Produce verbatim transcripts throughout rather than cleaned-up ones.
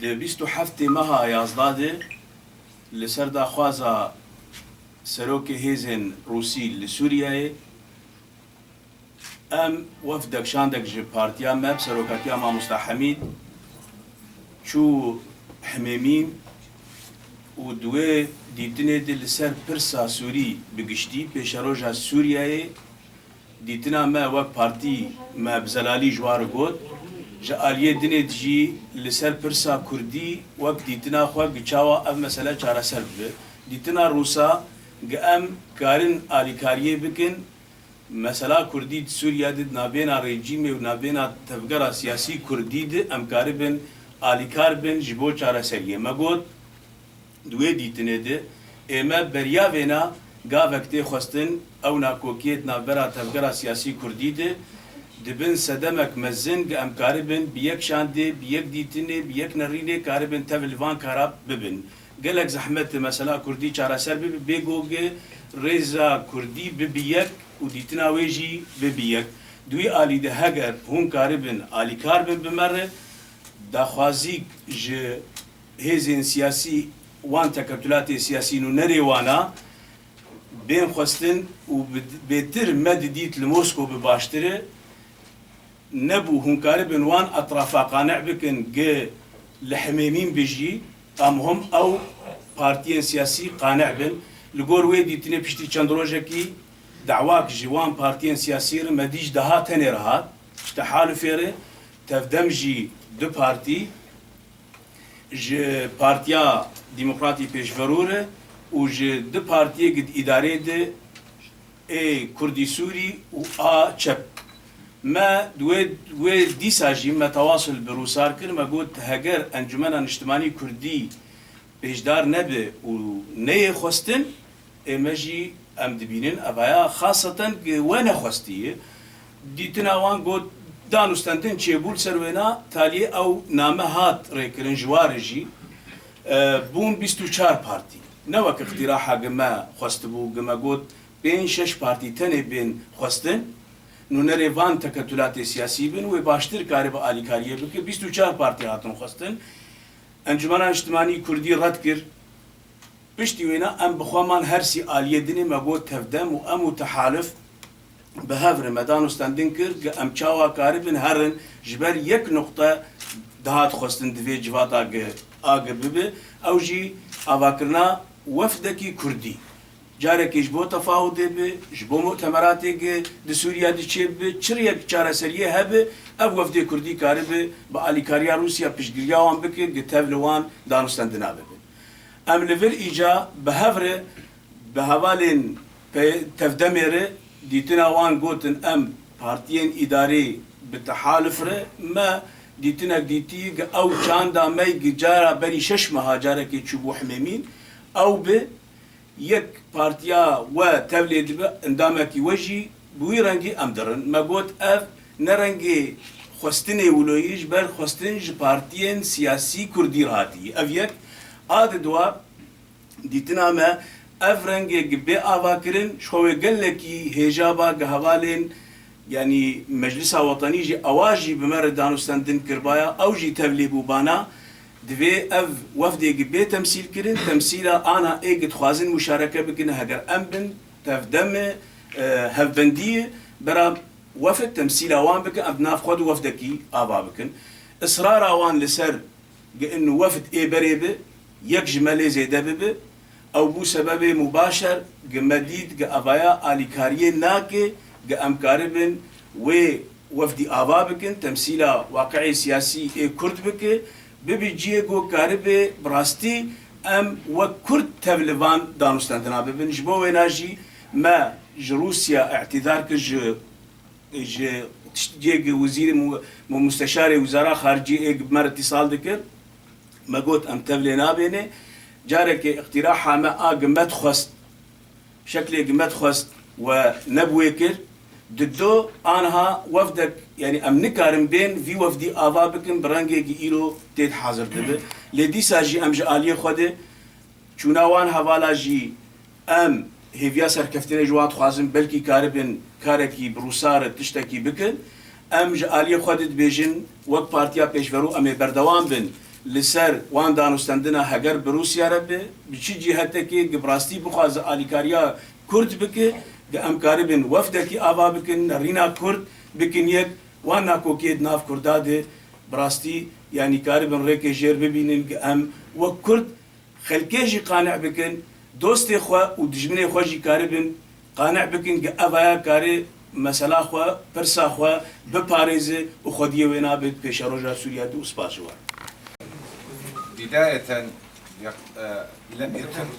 Di bîst û heftê meha yazdeh de li ser daxwaza serokê hêzên Rûsî li Sûriyeyê em wefdek şandek ji partiya me bi serokatiya Mamosta Hemîd çû Himêmîn û di wê dîtinê de li ser pirsa Sûrî bi giştî, pêşeroja Sûriyeyê, dîtina me wek partî me bi zelalî ji wan re got. Ji aliyê dinê de jî li ser pirsa Kurdî wek dîtina xwe gi çawa ev mesele çareser bibe. Dîtina Rûsa gi em karin alîkariyê bikin, mesela Kurdî di Sûriye de di navbêna rejîmê û navbêna tevgera siyasî Kurdî de em karibin alîkar bin ji bo çareseriyê. Me got, Di wê dîtinê de ê me beriya vêna gavek tê xwestin, ew nakokiyê di navbera tevgera siyasî Kurdî de dibin sedemek mezin, gi em karibin bi yek şandê, bi yek dîtinê, bi yek nerînê karibin tev li van kara bibin. Gelek zehmet e mesela Kurdî çareser bibe, bê ku gi rêza Kurdî bibi yek û dîtina wê jî bibi yek. Di wî alî de heger hûn karibin alîkar bin bi me re, daxwazîk ji hêzên siyasî wan teketulatê siyasî nûnerê wana bên xwestin û bi-, bêtir me didît li Moskow bi baştir e. Nebû hûn karibin wan etrafa qane bikin gi li Himêmîn bijî, em hom ew partiyên siyasî qane bin. Li gor wê dîtinê piştî çend rojekî dawak ji wan partiyên siyasî re me dî ji daha tenê re hat, ji tehalufê re, tevdem jî du partî, ji Partiya Demokratî Pêşverû re û ji du partiyê gi di îdareyê de ê Kurdî Sûrî û A Çep. Me di wê, wê dîsa jî me tewasul bi Rûsar kir, me got, heger Encûmena Niştimanî Kurdî pêşdar nebe û neyê xwestin, ê me jî em dibînin, evaya xaseten gi we nexwestiye. Dîtina wan got, danûstendin çêbû li ser wêna taliyê ew name hat rêkirin ji wa re jî, e, bûn bîst û çar partî. Ne wek îqtîraha gi me xwestibû, gi me got, pênc şeş partî tenê bên xwestin, nûnerê van teketulatê siyasî bin, wê baştir karibe alîkariyê bike, bîst û çar partî hatin xwestin. Encûmena Niştimanî Kurdî red kir. Piştî wêna em bi xwe man her sî aliyê dinê, me got tevdem û em û tehalif bi hev re me danûstendin kir, gi em çawa karibin herin ji ber yek nuqte dihat xwestin di vê civata gi a gi bibe, ew jî avakirina wefdekî Kurdî. Carekê ji bo tefawudê bi, ji bo mutemeratê gi di Sûriye de çêbibe, çi rêyek çareseriyê hebe, ev wefdê Kurdî karibe bi alîkariya Rûsya piştgiriya wan bike, gi tev li wan danûstendina bibe. Em li vir îca bi hev re, bi hevalên pe-, tevdemê re dîtina wan gotin, em partiyên îdarî bi tehaluf re me dîtinek dîtî, gi ew çanda me gi cara berî şeş meha carekê çûbû Himêmîn, ew bi yek partiya we tevlê dibe, endamekî we jî bi wî rengî em dirin. Me got, ev ne rengê xwestinê wilo yî, ji ber xwestin ji partiyên siyasî Kurdî re hatî. Ev yek, a di dua, dîtina me, ev rengê gi bê ava kirin, ji xwe wê gelekî hêja ba gi hevalên, yanî Meclisa Wetanî jî ewa jî bi me re danûstendin kirbaya, ew jî tevlê bûbana, divê ev wefdê gi bê temsîl kirin, temsîla ana ê gi dixwazin muşareke bikin, heger em bin, tevdem e, e, hevbendî ye, bera wefd temsîla wan bikin, em di nav xwe de wefdekî ava bikin. Israra wan li ser gi in wefd ê berê bi, yek ji me lê zêde bibi, ew bû sebebê mubaşer gi me dît gi evaya alîkariyê nake, gi em karibin wê wefdî ava bikin, temsîla waqiê siyasî ê Kurd bike, bibi cihê ku karibe bi rastî em wek Kurd tev li van danûstendina bibin. Ji bo wêna jî me ji Rûsya îtîzar kir, ji, ji tişt-, cihê ku wezîrê mu-, mu-, musteşarê Wizara Xaricî ê ku bi me re îtîsal dikir. Me got, em tevlê nabêne. Carekê îqtîraha me a ku me dixwest, şeklê ku me dixwest we ne bi wê kir. Di do anha wefdek, yanî em nikarin bên vî wefdî ava bikin bi rengê ku îro tê de hazir dibe. Lê dîsa jî em ji aliyê xwe de çûna wan hevala jî em hêviya serkeftinê ji wan dixwazin, belkî karibin karekî bi Rûsa re tiştekî bikin. Em ji aliyê xwe de dibêjin, wek Partiya Pêşverû em ê berdewam bin Li ser wan danûstendina heger bi Rûsya re be, bi çi cîhetekê gi bi rastî bixwaze alîkariya Kurd bike, gi em karibin wefdekî ava bikin, nerîna Kurd bikin yek, wan nakokiyê di nav Kurda de bi rastî, yanî karibin rêkê jêr bibînin, gi em wek Kurd xelkê jî qane bikin, dostê xwe û dijminê xwe jî karibin qane bikin, gi evaya kare mesela xwe, pirsa xwe biparêze û xwediyê wê nabe di pêşeroja Sûriya de û spas ji we. بداية، لق-، آه، لم يتم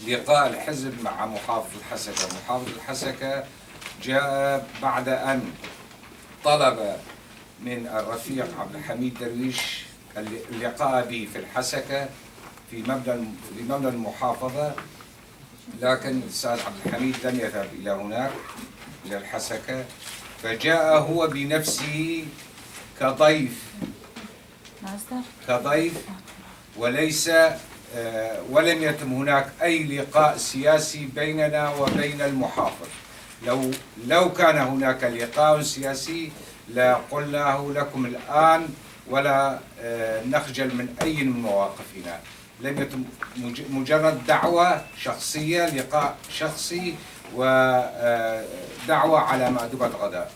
لقاء الحزب مع محافظ الحسكة. محافظ الحسكة جاء بعد أن طلب من الرفيق عبد الحميد درويش اللقاء به في الحسكة، في مبنى، في مبنى المحافظة، لكن الأستاذ عبد الحميد لم يذهب إلى هناك، إلى الحسكة، فجاء هو بنفسه كضيف، كضيف، وليس، آه، ولم يتم هناك أي لقاء سياسي بيننا وبين المحافظ. لو، لو كان هناك لقاء سياسي لقلناه لكم الآن، ولا، آه، نخجل من أي من مواقفنا. لم يتم مج-، مجرد دعوة شخصية، لقاء شخصي، ودعوة على مأدبة غداء.